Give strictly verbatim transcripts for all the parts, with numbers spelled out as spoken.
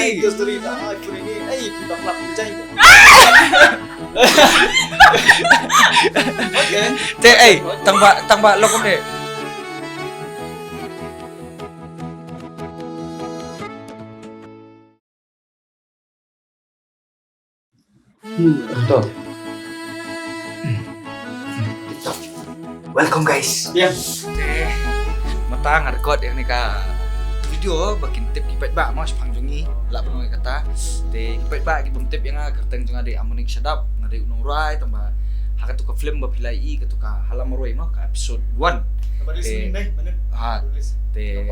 Video story na ai puri ni ai pun dak lap jai. Okay. Te ai tang ba tang ba lo kumne. To. Welcome guys. Ya. Te mynta nga record ïa kane ka video ba kin tip ki paidbah mo shaphang jong ngi lah ban ong ïa kata. Te ki paidbah ki bym tip ïa nga, kyrteng jong nga dei Amonik Shadap, nga dei u nongrwai tang ba ha katu ka film ba phi la ïohi katu ka Hala Marwei mo, ka episode one. Kaba dei sini dei, mana? Ha. Te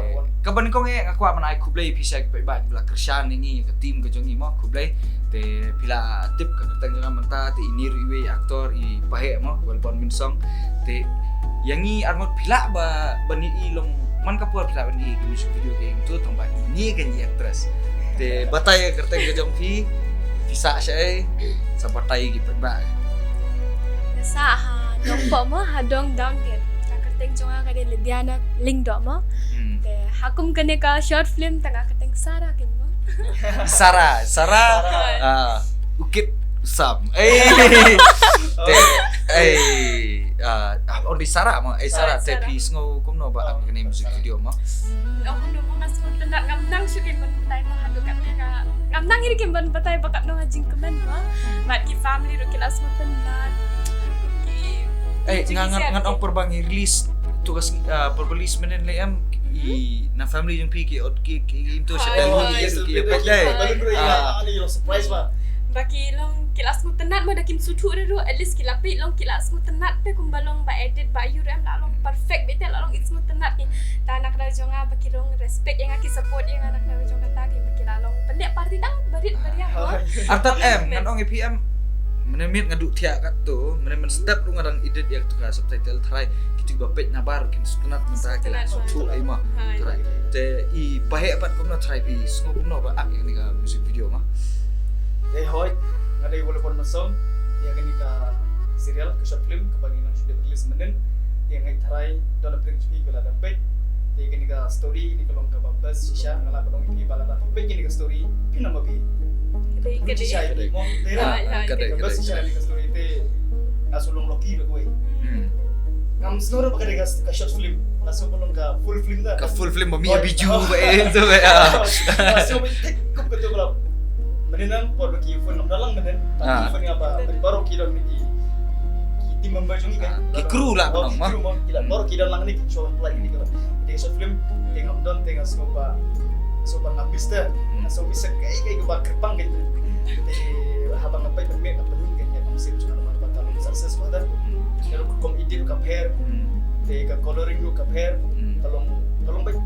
kaba nyngkong eh nga kwah ban ai khublei phi sha ki paidbah ki ba la kyrshan ïa ngi, ka team ka jong ngi mo, khublei. Te phi la tip ka kyrteng jong nga mynta, te ine ruh iwei actor i Paheh mo, Welborn Mynsong. Te ïa ngi arngut phi lah ba ban ïohi long man ka por phi lah ban ïohi ki music video ki ïa ngi tu tang ba ine ka ngi actress. Te batai ka kyrteng ka jong phi, phi sah shaei, sa batai ki paidbah. Nga sah ha Nongpoh mo, ha Dong Down Gate. Ka kyrteng jong nga ka dei Lydiana Lyngdoh mo. Hmm. Te ha kum kane ka short film tang ka kyrteng Sara kin mo. Sara, Sara. Sara. Ah, u kit u Sam. Eh. Te, eh, ah, ah, only Sara mo. Eh, Sara, te phi sngew kumno ba kane music video mo. Ong kumno mo, nga sngewtynnat, ngam nang shuh ban batai mo haduh katne ka. Ngam nang ïa ban batai ba katno nga jingkmen mo. Bad ki family ruh ki la sngewtynnat. Ki Eh, nga ngan ngan ong por ba ngi release tu ka sngi, ah, por ba release mynnin lei em i na family jong phi ki ot ki ki into sha Delhi ki ki pet dei. Balun ruh ïa ani long surprise ba. Ba ki long ki la sngewtynnat mo, da kim sngewthuh ruh, at least ki la peit long ki la sngewtynnat te kumba long ba edit ba ïu ruh em la long perfect beit te la long i sngewtynnat ki. Ta na ka daw jong nga ba ki long respect ïa nga, ki support ïa nga na ka daw jong kata ki ba ki la long pynleh party tang barit baria mo. Artat em ngan ong ïa phi em. Mynne miet nga duh thiah katto, mynne mynstep ruh nga dang edit ïa katu ka subtitle, tharai kitu ba peit nabar kin sngewtynnat mynta ki la sngewthuh ei mo. Tharai te i Paheh pat kumno, tharai phi sngew kumno ba ak ïa kane ka music video mo. Te hoi, nga dei Welborn Mynsong, ïa kane ka serial, ka short film kaba ngi nang shu dep release mynnin. Te nga tharai don na pdeng jong phi ba la dang peit. Te kane ka story ne ka long kaba best shisha, nga lah ban ong ïa phi ba lada phi peit kane ka story phin ym ïohi. Ka dei, ka dei. Shisha ïa phi mo. Te ka best shisha kane ka story te nga shu long lucky ba kawei. Ngam sngew ruh ba ka dei ka short film, nga sngew ba long ka full film da. Ka full film ba mih biju ba eh tu ba. Nga sngew ba thik kup ka tu ba la. Mynnin por ba ki phone ngam da lang mynnin. Ki phone nga ba baroh ki don mynnin ki team member jong ngi kan. Ki crew lah, ki crew mo, ki la baroh ki don lang ni ki show play ni ka. Te short film te ngam don te nga sngew ba, sngew ba nga miss te. Nga sngew miss kaei kaei kaba kyrpang kan. Te haba nga peit ban mih nga pynmih kan ïa ka mynsiem jong nga namar ba ka long success ba te. Ka ruh ka kum edit ruh ka pher. Te ka coloring ruh ka pher. Ka long, ka long beit.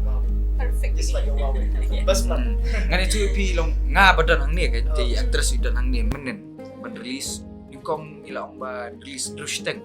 Wow. Perfect. Just like a wow. Best plan. Ngan ïathuh ïa phi long nga ba don hangne kan, te actress i don hangne mynnin ban release. Nyngkong ngi la ong ba release hynriew shiteng.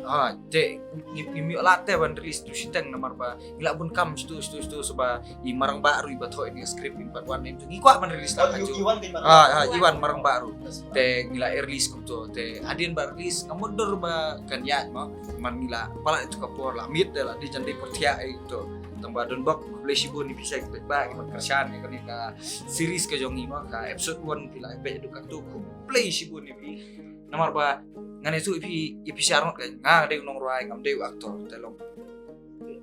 Ha, te ngi, ngi ym ïoh lad te ban release hynriew shiteng namar ba ngi la bun kam shatu shatu shatu, shuwa ba i Marangbah ruh i ba thoh ïa kane ka script i pat wan, ngi kwah ban release lang ha June. Ah, i wan Marangbah ruh. Te ngi la release kumto, te hadien ba release nga mutdur ba kan ïaid mo. Man ngi la palat ïa tu ka por, la miet de, la dei jan dei por thiah ïa tu. Tang ba don bok, khublei shibun ïa phi sha ki paidbah ki ba kyrshan ïa kane ka series ka jong ngi mo, ka episode one phi la peit haduh katto, khublei shibun ïa phi. Namar ba ngan ïathuh ïa phi, ïa phi sha arngut kan, nga dei u nongrwai, ngam dei u actor, te long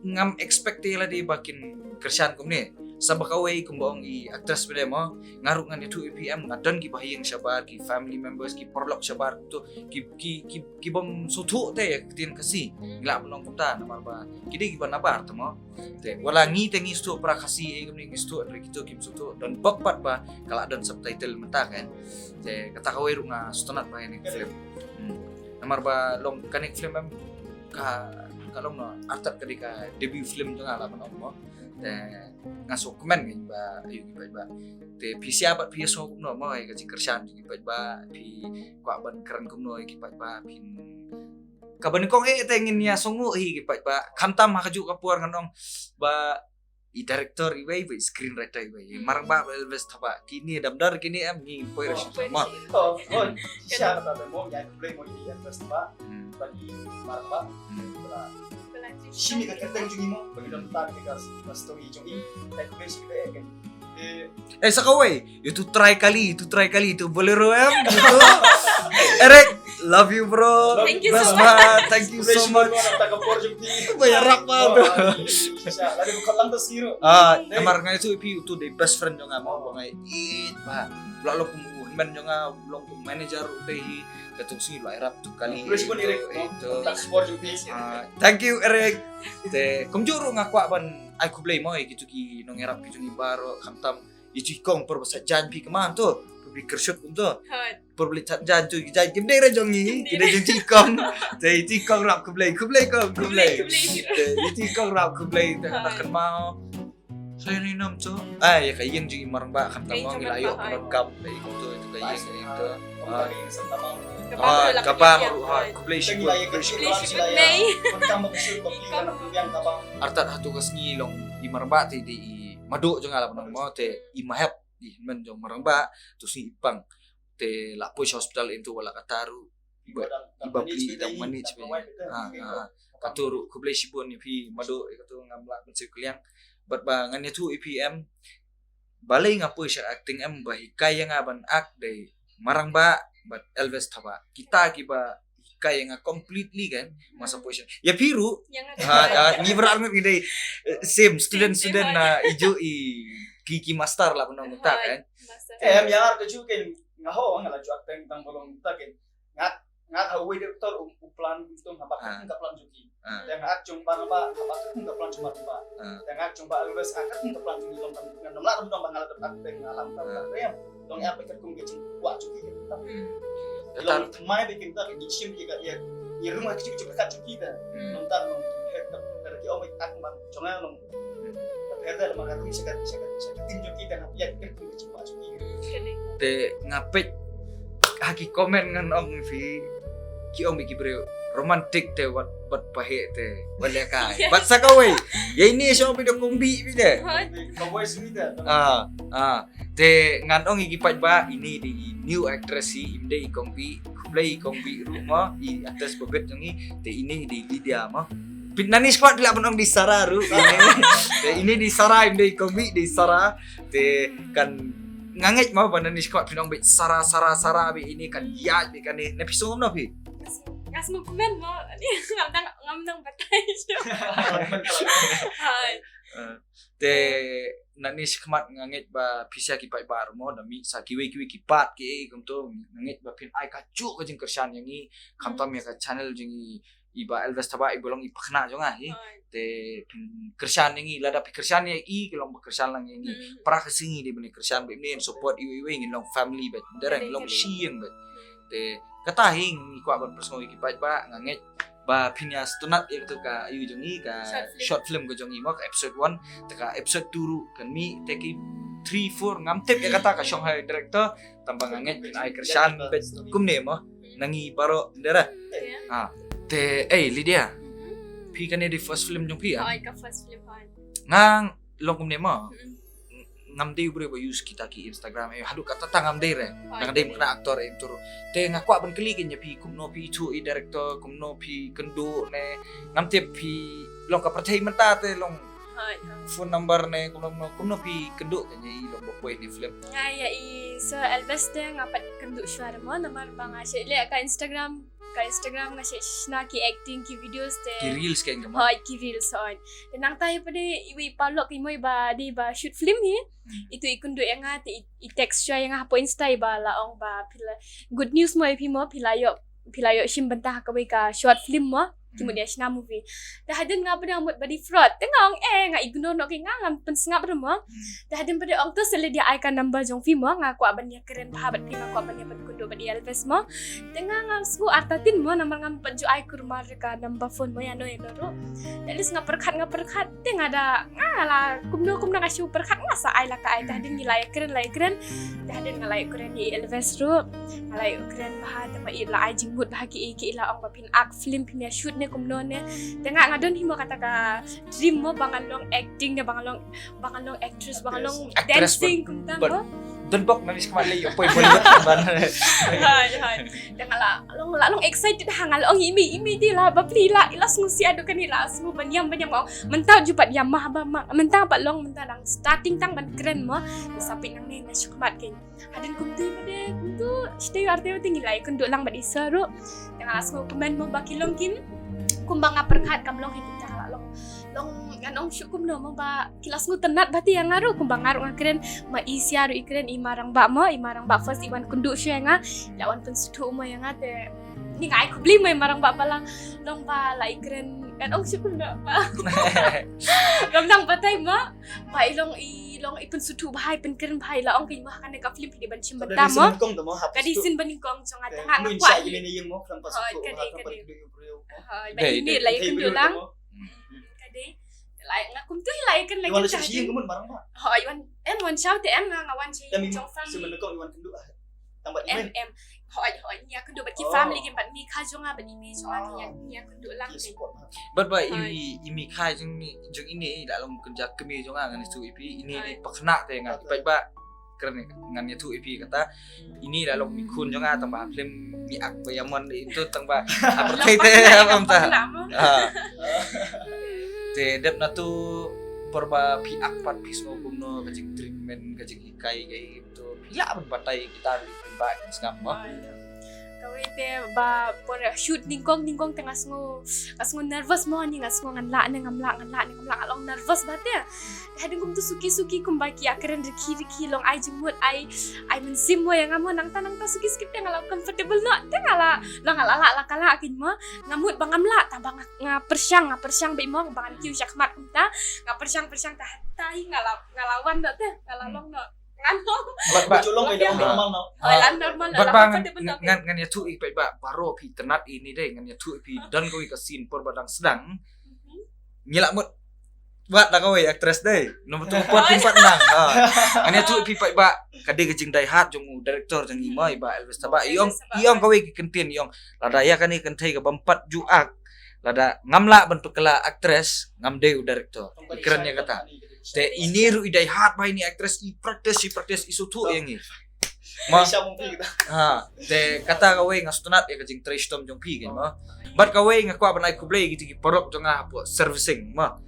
ngam expect te lade ba kin kyrshan kumne. Sa ba kawei kumba ong i actress ba dei mo, nga ruh ngan ïathuh ïa phi em, nga don ki bahaïing shabar, ki family members, ki paralok shabar, to ki, ki, ki, ki bym sngewthuh te ïa ka ktien Khasi. Ngi lah ban ong kumta namar ba ki dei ki ba nabar te mo. Te wat la ngi te ngi sngewthuh para Khasi, eh, kumne ngi sngewthuh, hynrei kito kim sngewthuh. Don bok pat ba ka la don subtitle mynta kan. Te kata kawei ruh nga sngewtynnat ba ïa kane ka film. Hmm. Namar ba long kane ka film em ka, ka long noh, artat ka dei ka debut film jong nga lah ban ong mo. Te nga sngewkmen ngi ba, aïu ngi paidbah. Te phi sha pat phi ïa sngew kumno mo ïa ka jingkyrshan jong ngi paidbah, phi kwah ban kren kumno ïa ki paidbah, phi kaba nyngkong eh te ngin ïa sngew hi ki paidbah. Khamtam ha kajuh ka por ngan ong ba i director iwei, ba i screenwriter iwei. Marangbah Elvis Thabah. Kine dam dar kine em ngi poi ra shi ma. Oh, oh, sha ta mo ïa play mo i Elvis Thabah. Ba i Marangbah. Shimi ka kyrteng jong i mo, ba i dam tar ka story jong i. Ta kyrteng shi ka Eh, sa kawei, itu try kali, itu try kali, itu Bolero em, itu. Eric, love you bro. Thank you so much. Thank you so much. Bayar apa tu? Ah, amar ngai tu pi utu de best friend jong nga mo, ba ngai it ba. Bla lo kum men jong nga, long kum manager utai hi, katu si lo irap tu kali. Itu. Ah, thank you Eric. Te kumjuh ruh nga kwah ban ai khublei mo ïa kitu ki nongïarap ki jong i baroh khamtam ïa tu i kong por ba sat jan phi kman tu. Phi kyrshut kum tu. Por ba sat jan tu ki jan kim dei ra jong ngi, ki dei jong tu i kong. Te ïa tu i kong rap khublei, khublei kong, khublei. Te ïa tu i kong rap khublei te na kan mau. Sa ïa ni nam tu. Ai ïa ka ïing jong i Marangbah khamtam mo ngi la ïoh pyndonkam. Te ïa tu ïa ka ïing ïa tu. Ka bam ruh ha, khublei shibun. Artat hatu ka sngi long i Marangbah te dei i Mado jong nga la pynang mo te i Mahep i hynmen jong Marangbah tu sngi i pang te la poi sha hospital into wala kata ruh i bapli i dang manage be. Ha ha. Katu ruh khublei shibun ïa phi Mado ïa katu ngam lah ban siew kylliang. Bad ba ngan ïathuh ïa phi em. Balei nga poi sha acting em ba hikai ïa nga ban act dei Marangbah bad Elvis Thabah. Kita kiba hikai ïa nga completely kan masa poi sha. Ïa phi ruh. Ha ngi bra ngi dei same student student na iju i ki ki master la pynang ta kan. Em ïa nga ruh ka ju kan nga ho nga la ju acting tang ba long ta kan. Nga nga ha wei de tor u plan tu ha ba ka plan ju ki. Te nga ak jong ba ba ha ba ka plan jong ba. Te nga ak jong ba always ak ka plan jong long kan ngam la dong ba nga la dong ak te nga lam ta ba em. Dong ya ba ka kum ka jing wa ju ki. Long mai de kin ta ni shim ki ka ya. Ni rum ha ki ju ka ju ki ta. Long ta long he ka ki om ak man jong nga long. Ka pher da ma ka rum sa ka sa ka sa ka tim ju ki ta ha ya ka kum ka ju wa ju ki. Te nga peit ha ki comment ngan ong phi ki ong ki briew romantic te wat wat pahe te wat le kai bat sa kawei. Ya ini sho bi do kong bi bi de. Kawei sini de. Ah ah te ngan ong ki pat ba ini di new actress hi im de kong bi khublei kong bi ruh mo i actress babet jong i te ini di Lydia mo. Pit nani squad la pun ong di Sarah ruh ini. Te ini di Sarah im de kong bi di Sarah te kan ngangit mo ba nani squad pin ong bi Sarah Sarah Sarah bi ini kan ya bi kan ni. Nepi sungum no pi. Ngas mo comment mo. Ni ngam dang ngam dang batai. Hai. Te nani squad ngangit ba pisa ki pat bar mo nami sa kiwi kiwi ki pat ki kumto ngangit ba pin ai ka ju ka jing kershan yang i khamtam ya ka channel jing i iba Elvis Thabah iba long i pakhna jong nga hi. Te pin kershan ïa ngi lada pin kershan ïa i ki long ba kershan lang ïa ngi. Para ka sngi de bani kershan ba imne support iwi iwi ngi long family bet. Dara ngi long shi ïing bet. Te kata hi ngi kwah ban pyrshang ïa ki pat ba nga ngeit ba pin ïa stunat ïa kata ka ayu jong ngi ka short film ka jong ngi mo ka episode one te ka episode two ruh kan mi te ki three four ngam tip ïa kata ka shong hai director tamba nga ngeit pin ai kershan bet kumne mo. Nangi baro ndera. Ha. Te eh Lydia. Phi kane di first film jong phi ah. Hoi ka first film hoi. Nga long kumne mo. Ngam dei u briew ba use kita ki Instagram eh haduh kata ta ngam dei re. Nga dei mkna actor eh tur. Te nga kwah ban kylli kin ïa phi kumno phi chu i director kumno phi kynduh ne ngam tip phi long ka pyrthei mynta te long Phone number ne kumno kumno kumno phi kynduh ka ngi long ba poi ni film. Nga ïa i Sir Elvis te nga pat kynduh shuwa mo namar ba nga shu leh ka Instagram ka Instagram nga shu shna ki acting ki videos te. Ki reels ka Instagram. Hoi ki reels hoi. Te nangta ïa pade iwi paralok i moi ba di ba shoot film hi. Itu i kynduh ïa nga te i text shuwa ïa nga hapoh Insta i ba la ong ba phi la good news mo ïa phi mo phi la ïoh phi la ïoh shim bynta ha kawei ka short film mo. Ki mut ïa shna movie. Te hadien nga pade nga mut ba di fraud. Te nga ong eh nga ignore noh ki nga ngam pynsngap ruh mo. Te hadien pade ong to sele dia ai ka number jong phi mo nga kwah ban ïa kren bha bad phi nga kwah ban ïa pynkunduh bad i Elvis mo. Te nga ngam sngew artatien mo namar ngam pat ju ai kurmar ka number phone mo ïa no ïa no ruh. Te at least nga pyrkhat nga pyrkhat te nga da nga la kumno kumno nga shu pyrkhat nga sa ai la ka ai te hadien ngi la ïa kren la ïa kren. Te hadien nga la ïa kren ïa i Elvis ruh. Nga la ïa kren bha te ma i la ai jingmut bha ki i ki i la ong ba phin ak film phin ïa shoot ne kumno ne. Te nga nga don hi mo kata ka dream mo ba ngan long acting ne ba ngan long ba ngan long actress ba ngan long dancing kumta mo. Don bok na ni skemat lei ïa poi Bollywood ban. Hai hai. Te nga la long la long excited ha nga la ong imi imi di la bapli la i la sngewsih haduh kane la sngew ban ïam ban ïam nga ong. Mynta ju pat ïam ma haba ma mynta pat long mynta dang starting tang ban kren mo. Sa pynang ne nga shu khmat kein. Hadien kumtu pat de kumtu shu te ïa arte te ngi la ïakynduh lang bad i sir ruh. Te nga la sngewkmen mo ba ki long kin kumba nga pyrkhat kam long hi kumta la long. Long ngan ong shu kumno mo ba ki la sngewtynnat bati ïa nga ruh kumba nga ruh nga kren ma i sia ruh i kren i ma Rangbah mo i ma Rangbah first i wan kynduh shuh ïa nga. La wan pynsuthu mo ïa nga te ni nga ai khublei mo i ma Rangbah ba la long ba la i kren ngan ong shu kumno ba. Long dang batai mo ba i long i long i pynsuthu bha i pynkren bha i la ong ka i ma ha kane ka film phi dei ban shim bynta mo. Ka dei sin banyngkong jong nga te nga kwah hi. Hoi ka dei ka dei. Hoi ba i ni la i kynduh lang. Ka dei. Lai nga kumtu hi lai kan lai kan. Hoi wan em wan shaw te em nga nga wan shi jong family. Em em. Hoi hoi nia kynduh bad ki family kin bad mi kha jong nga bad i mi jong nga nia nia kynduh lang. Bad ba i i mi kha jong ni jong i ni da long kynja kmi jong nga ngan tu i pi i ni ni pakna te nga ki ba kren ngan ïathuh ïa phi kata ini la long mi khun jong nga tang ba ha film mi ak ba ïa mon itu tang ba ha pyrthei te ïa mon ta. Te dep na tu por ba phi ak pat phi sngew kumno ka jingtreatment ka jinghikai ka itu phi lah ban batai kita ri phi ba sngap mo. Kawei te ba por shoot nyngkong nyngkong te nga sngew nga sngew nervous mo ni nga sngew ngan lah ne ngam lah ngan lah ne ngam lah nga long nervous ba te. Hadien kumtu suki suki kumba ki ïa kren rikhi rikhi long ai jingmut ai ai mynsiem mo ïa nga mo nangta nangta suki suki te nga la comfortable noh te nga la long nga la la la ka la kin mo nga mut ba ngam lah ta ba nga pyrshang nga pyrshang ba i mo ba ngan kiew sha khmat kumta nga pyrshang pyrshang ta ta hi nga la nga la wan noh te nga la long noh ngan long. Bad ba jolong ka long normal noh. Oi la normal la comfortable noh. Ngan ngan ïathuh i peit ba baro phi ternat i ni dei ngan ïathuh i phi don kawei ka scene por ba dang sdang. Ngi la mut wat da kawei actress dei. Nombor tu pat phi pat nang. Ngan ïathuh phi pat ba ka dei ka jingdie hard jong u director jong i mai ba Elvis Taba. I ong i ong kawei ki kyntien i ong lada ïa kane kynthei ka bym pat ju ak lada ngam lah ban pynkylla actress ngam dei u director. I kren ïa kata. Te ini ruh i die hard ba ini actress i practice i practice i suthu ïa ngi. Ma. Ha, te kata kawei nga sngewtynnat ïa ka jingtrei shitom jong phi kan ma. Bad kawei nga kwah ban ai khublei ïa kito ki paralok jong nga hapoh servicing ma.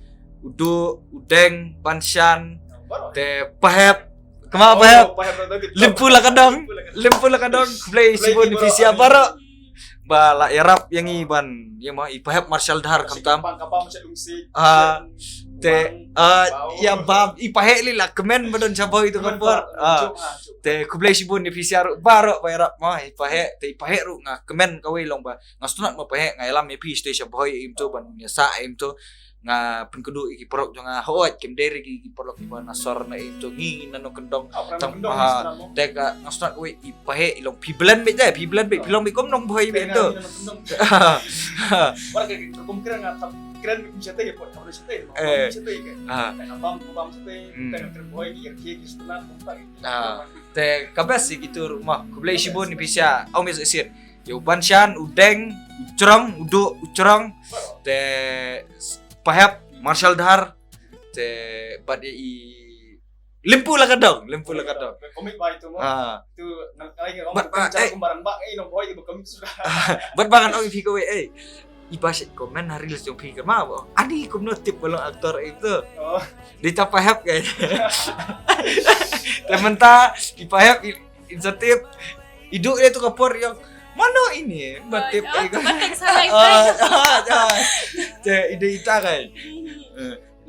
U Duh, u Deng, Banshan, te Pahep. Kama Pahep. Limpu la ka dong. Limpu la ka dong. Khublei shibun ïa phi sia baroh. Ba la ïarap ïa ngi ban ïa ma i Pahep Marshall Dhar khamtam. Ah, te ah ïa bam i Pahep li la kmen ba don sha bhoi tu ka por. Ah, te khublei shibun ïa phi sia ruh baroh ba ïarap ma i Pahep te i Pahep ruh nga kmen kawei long ba nga sngewtynnat ma Pahep nga ïalam ïa phi sha bhoi im tu ban ïa sa im tu. Nga pynkynduh ïa ki paralok jong nga hooid kim dei re ki paralok kiba na sor na ito ngi na nongkyndong tang ha te ka nga sngewtynnat wei i Pahep i long phi blen beit de phi blen beit phi long beit kum nongbhoi beit to. Kum kren nga thap kren kum shatei pot kum shatei kum shatei ke. Nga bam kum bam shatei te nga kren bhoi ki ki sngewtynnat kum ta. Te ka best ïa kitu ruh ma khublei shibun ïa phi sia au mes esir. Ïa u Banshan u Deng u Chrong u Duh u Chrong te Pahep Marshall Dhar te bad ïa i Limpu la ka dong Limpu la ka dong. Komik ba itu mo. Ah. Itu nang kai ke bad ba eh barang ba eh nong boy ba komik suka. Bad ba ngan ong ïa phi kawei eh. I ba shet komen ha reels jong phi ka ma ba ani kumno tip ba long aktor eh to. Dei ta Pahep kai. Te mynta i Pahep i Insentif. Iduh ïa tu ka por ïa mano ini ba tip ai ka. Te ide ita kai.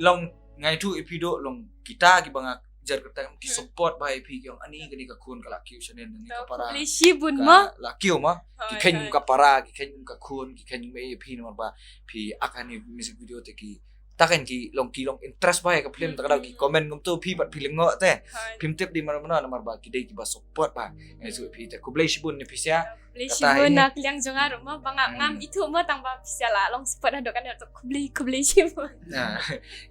Long ngai tu ipi do long kita ki ba nga jar kata ki support ba ipi ki ong ani kani ka khun ka la kiew channel ni ka para. Khublei shibun ma. La kiew ma. Ki khein ka para ki khein ka khun ki khein me ipi namar ba phi ak ani music video te ki ta kan ki long ki long interest ba ïa ka film ta ka dau ki comment ngam tu phi pat phi lyngngoh te. Phim tip di mano mano namar ba ki dei ki ba support ba. Ngai su phi te khublei shibun ni phi sia. Khublei shibun na kliang jong nga ruh ma ba nga ngam itu ma tang ba phi sia la long support haduh kan tu khublei khublei shibun.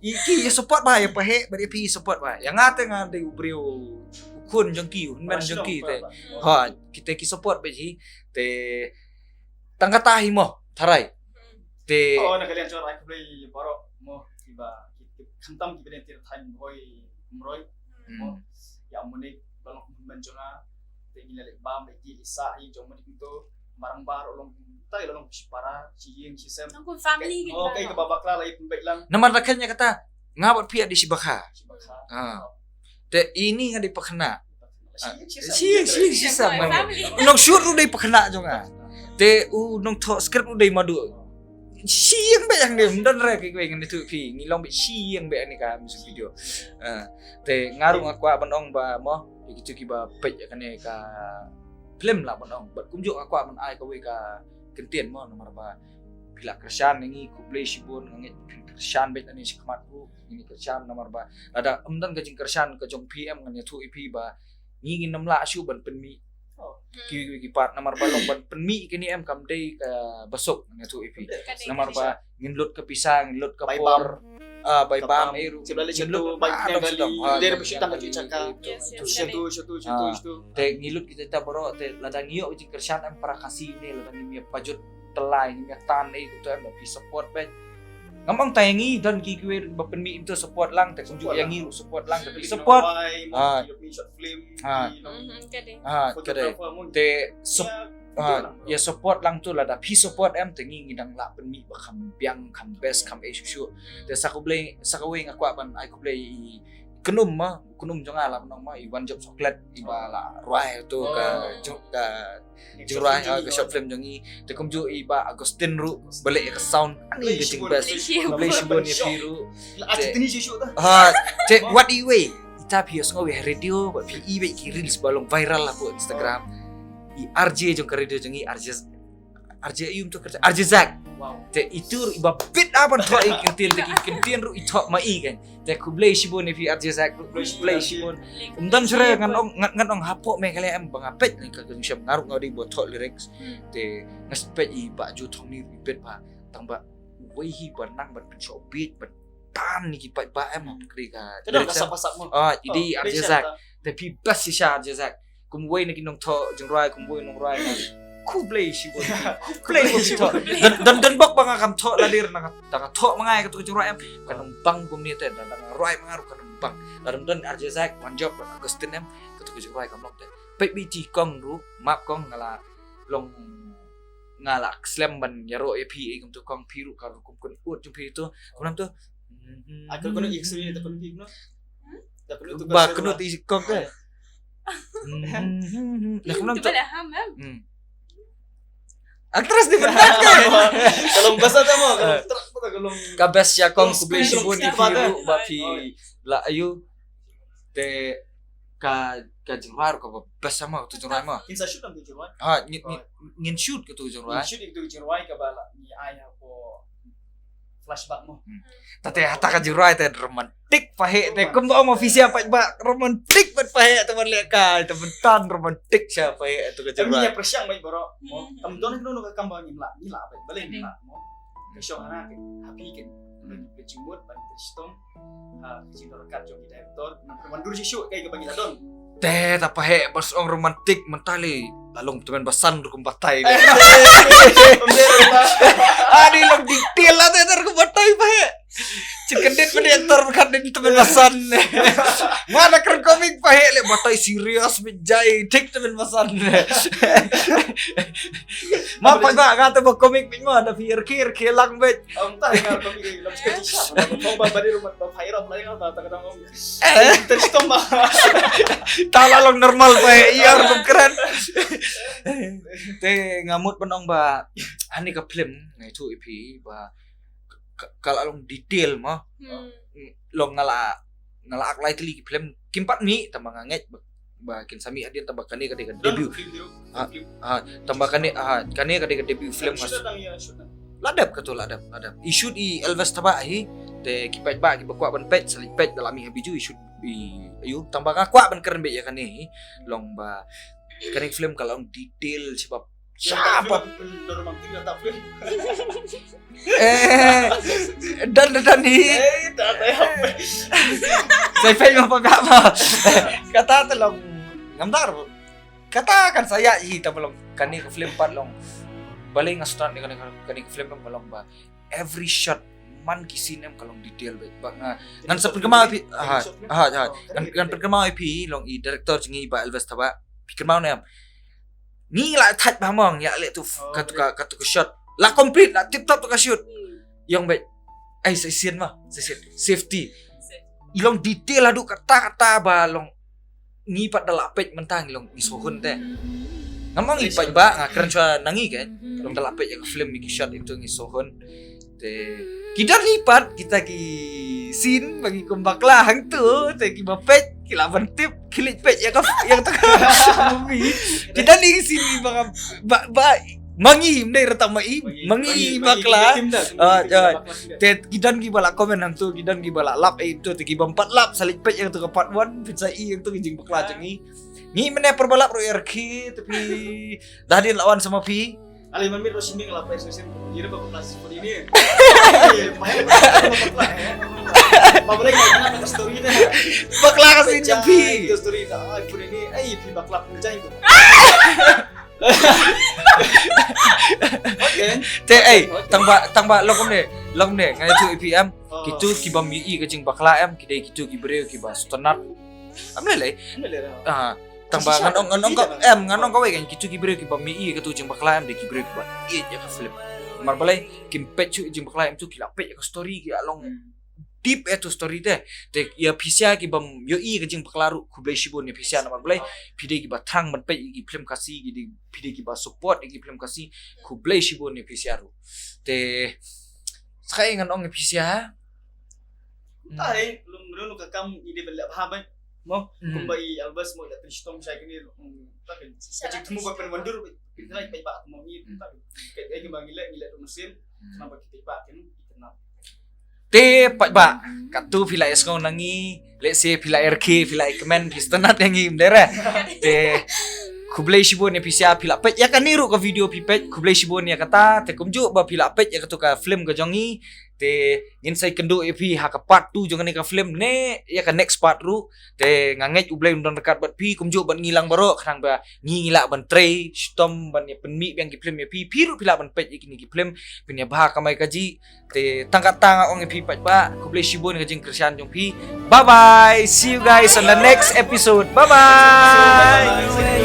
I ki support ba ïa Pahep ba ïa phi support ba ïa nga te nga dei u briew u khun jong ki u hynmen jong ki te. Ha kita ki support ba ji te tang kata hi mo tharai. Te oh na kalian chor ai khublei baroh mo kiba khamtam kiba den tir thain bhoi kumroi mo ya mo ne balok Jong nga te ngi la leh bam leh ki sa ïing jong ma ding to marang bar long tai long shi para shi ïing shi sem. Nang kum family. Oh, kai ka ba bakla la ïa pynbeit lang. Namar da khan ïa kata nga bad phi ïa di shi bakha. Shi bakha. Ah. Te ini nga di pakna. Shi ïing shi sem. Shi ïing shi sem. Nong shoot ruh dei pakna jong nga. Te u nongthoh script ruh dei madu. Shi ïing beit hangne, ym don re kiwei ngan ïathuh phi. Ngi long beit shi ïing beit hangne ka music video. Ah, te nga ruh nga kwah ban ong ba mo, ïa kitu kiba peit ïa kane ka film lah ban ong. Bad kumjuh nga kwah ban ai kawei ka kyntien mo, namar ba phi la kyrshan ïa ngi, khublei shibun, nga ngeit phin kyrshan beit hangne shakhmat ruh. Ngi kyrshan namar ba lada ym don ka jingkyrshan ka jong phi em, ngan ïathuh ïa phi ba ngi ngin ym lah shuh ban pynmih. Oh. Ki, ki, ki part namar ba long ban pynmih kine em kam dei kaba suk, ngan ïathuh ïa phi. Namar ba ngin lut ka pisa, ngin lut ka por. Ah, bai bam, eh, ruh. Ngin lut ba dong sdang. Ah, dong sdang. Yes, yes. Te ngi lut kita baroh, te lada ngi ïoh jingkyrshan em para Khasi ne, lada ngim ïa pajut tyllai, ngim ïa tan, eh, to em, phi support beit. Ngam ong tang ïa ngi, don ki kiwei ba pynmih to support lang, te kumjuh ïa ngi ruh support lang, te phi support. Ha. Ha. Ka dei. Te sup-, ha, ïa support lang to lada phi support em, te ngi ngi dang lah pynmih ba kham biang, kham best, kham eh shuh shuh. Te sa khublei, sa kawei nga kwah ban ai khublei i Khnum ma, Khnum jong nga lah ban ong ma, i One Job Chocolate, i ba la rwai to ka jong ka jingrwai, ah, ka short film jong ngi. Te kumjuh i Bah Augustine ruh ba leh ïa ka sound. Ani ka jingbest. Khublei shibun ïa phi ruh. Te wat iwei ita phi ïohsngew ïa radio bad phi i beit ki reels ba long viral hapoh Instagram. I R J jong ka radio jong ngi, R J, R J aïu mynta ka R J Zak. Te itu ruh i ba bit ah ban thoh i kyntien, te ki kyntien ruh i thoh ma i kan. Te khublei shibun ïa phi R J Zak, khublei shibun. Ym don shuh re ngan ong, ngan, ngan ong hapoh Meghalaya em ba nga peit ne ka jingshem nga ruh nga dei ba thoh lyrics. Te nga peit i Bah Ju Thongni ruh i bit ba tang ba wei hi ba nang ban pynshoh beat ban tan ni ki paidbah em ha kri ka lyrics em. Ah, i dei R J Zak. Te phi best shisha R J Zak. Kumwei na ki nongthoh jingrwai, kumwei nongrwai. Khublei shibun. Khublei shibun. Don, don, don bok ba nga kam thoh lade, na nga, da nga thoh ma nga ïa kato ka jingrwai em. Kan ym bang kumne te, da, da nga rwai ma nga ruh kan ym bang. Lada ym don R J Zak, One Job, Augustine em, kato ka jingrwai kam long te. Peit beit i kong ruh, map kong, nga la long, nga la slem ban ïaroh ïa phi, eh, kumto kong, phi ruh ka rukom kynnoh jong phi to. Kumno to? Ah, kynnoh i, sorry, da kynnoh i, no? Da kynnoh to, ba kynnoh i kong te. Dah kelam tu. Cuba dah ham, ham. Hmm. Actress di benar kan? Kalau bahasa tu mah, kalau terus tu kalau ka best ïa kong, khublei shibun ïa phi ruh ba phi la aïu te ka, ka jingrwai ruh kaba best ma, tu jingrwai ma. Ngin sa shoot nam tu jingrwai. Ha, ngin, ngin, ngin shoot ka tu jingrwai. Ngin shoot tu jingrwai kaba la ngi ai ha ko flashback mo. Hmm. Tate hata ka jingrwai te romantic pahek te, kumba ong official paidbah, romantic pat pahek te ban leh kai, te ban tan romantic sha pahek tu ka jingrwai. Em, ïa pyrshang mai baroh mo. Tam don no ka kam ba ngim lah, ngim lah pat, balei ngim lah mo. Ka shong hana ka happy kan. Ka jingmut ban ka shitom. Ha, ka jingdorkat jong ki director. Wan dur shisha kai kaba ngi la don. Te ta pahek bas ong romantic mynta lei. La long tymmen basan rukom batai. Ani long detail la te rukom batai pahek. Chin kyndit pyndiat tor ba khat dei tymmen basan. Nga da kren komik pahek leh batai serious beit jai, thik tymmen basan. Ma pahek nga te ba komik beit ma da phi rkhie rkhie lang beit. Ong ta nga komik lang. Ong ba ba dei rukom ba pahek rom lai nga ta ka dang ong. Eh, terstom ba. Ta la long normal ba, ïa, rukom kren. Te nga mut ban ong ba hani ka film nga ïathuh ïa phi ba ka, ka la long detail mo. Hmm. Long nga la, nga la ak lai tylli ki film kim pat mih, tangba nga ngeit ba, ba kin sa mih hadien, tangba kane ka dei ka debut. Ha, ha, tangba kane, ha, kane ka dei ka debut film nga. La dep katu, la dep, la dep. I shoot i Elvis Taba hi. Te ki paidbah kiba kwah ban peit, sa leit peit da la mih ha Bijou, i shoot i, aïu, tangba nga kwah ban kren beit ïa kane hi. Long ba kane film ka long detail shaphang, shaphang. Eh, dan, dan, dan hi. Sa peit ma pa ba. Kata te long ngam dar. Kata kan sa ïa hi, tangba long kane ka film pat long. Balei nga start ïa kane, kane ka film ba long ba every shot man ki scene em ka long detail bha. Ba nga ngan sa pynkynmaw ïa phi, ha ha ha. Ngan ngan pynkynmaw ïa phi long i director jong ngi Bah Elvis Thabah. Phi kynmaw ne em? Ngi la thait bha mo, ngi la leh tu katu ka katu ka shot. La complete, la tip top tu ka shoot. Ïong bha. Ai, sa shisien mo, sa shisien. Safety. I long detail haduh katta katta ba long ngi pat da la peit mynta ngi long ngi sngewhun te. Ngam ong ngi paidbah, nga kren shuwa na ngi ke. Long da la peit ïa ka film ngi ki shot ïa tu ngi sngewhun. Te ki don hi pat kita ki scene ba ngi kum bakla hangtu, te kiba peit ki lah ban tip, ki leit peit ïa ka ïa kata ka movie. Ki don hi ki scene ba ba ba ma ngi, ym dei ruh tang ma i, ma ngi bakla. Ah, ah. Te ki don kiba la comment hangtu, ki don kiba la lap, eh, tu te kiba ym pat lap sa leit peit ïa kata ka part one, phin sa i ïa kata ka jingbakla jong ngi. Ngi mynne por ba lap ruh ïa rkhie, te phi da hadien la wan sa ma phi. Ale man mit ruh shisien la peit shisien. Ïa ba bakla shisien ini. Eh, pahit bakla. Ba boleh ka story na. Bakla ka scene jong phi. Story na. Ai pun ini, ai phi bakla pun jai tu. Okay. Te ai, tang ba tang ba long kumne, long kumne, nga ïathuh ïa phi em. Kitu kiba ym ïohi ka jingbakla em, ki dei kitu ki briew kiba sngewtynnat. Am lei lei. Am lei lei. Ah, tang ba ngan ong ngan ong ka em, ngan ong kawei kan, kitu ki briew kiba ym ïohi katu jingbakla em, dei ki briew kiba ïeit ïa ka film. Namar balei? Kim peit shuh jingbakla em tu, ki la peit ïa ka story, ki la long deep ïa tu story te. Te ïa phi sha kiba ym ïohi ka jingbakla ruh, khublei shibun ïa phi sha, namar balei? Phi dei kiba thrang ban peit ïa ki film Khasi, ki dei phi dei kiba support ïa ki film Khasi, khublei shibun ïa phi sha ruh. Te sa kaei ngan ong ïa phi sha? Tai lum lum ka kam i dei ban leh bha bha. Mo, kumba i Elvis mo, ïa pyn shitom shai kane. Ka jingthmu ba pynwandur pynthrai paidbah mo ngi. Ka ei ka ba ngi leh, ngi leh ruh mynsiem. Namar ba ki paidbah kin i kynmaw. Te paidbah, katu phi la ïasngew na ngi, lehse phi la ïa rkhie, phi la ïa kmen, phi sngewtynnat ïa ngi, ym dei re? Te khublei shibun ïa phi sha, phi la peit ïa kane ruh ka video phi peit, khublei shibun ïa kata. Te kumjuh ba phi la peit ïa katu ka film ka jong ngi. Te ngin sa ïakynduh ïa phi ha ka part two jong kane ka film ne ïa ka next part ruh. Te nga ngeit U Blei un don ryngkat bad phi, kumjuh bad ngi lang baroh, khnang ba ngi ngi lah ban trei shitom ban ïa pynmih biang ki film ïa phi, phi ruh phi lah ban peit ïa kine ki film, phin ïa bha kamai kajih. Te tang kata nga ong ïa phi paidbah, khublei shibun ka jingkyrshan jong phi. Bye bye. See you guys on the next episode. Bye bye.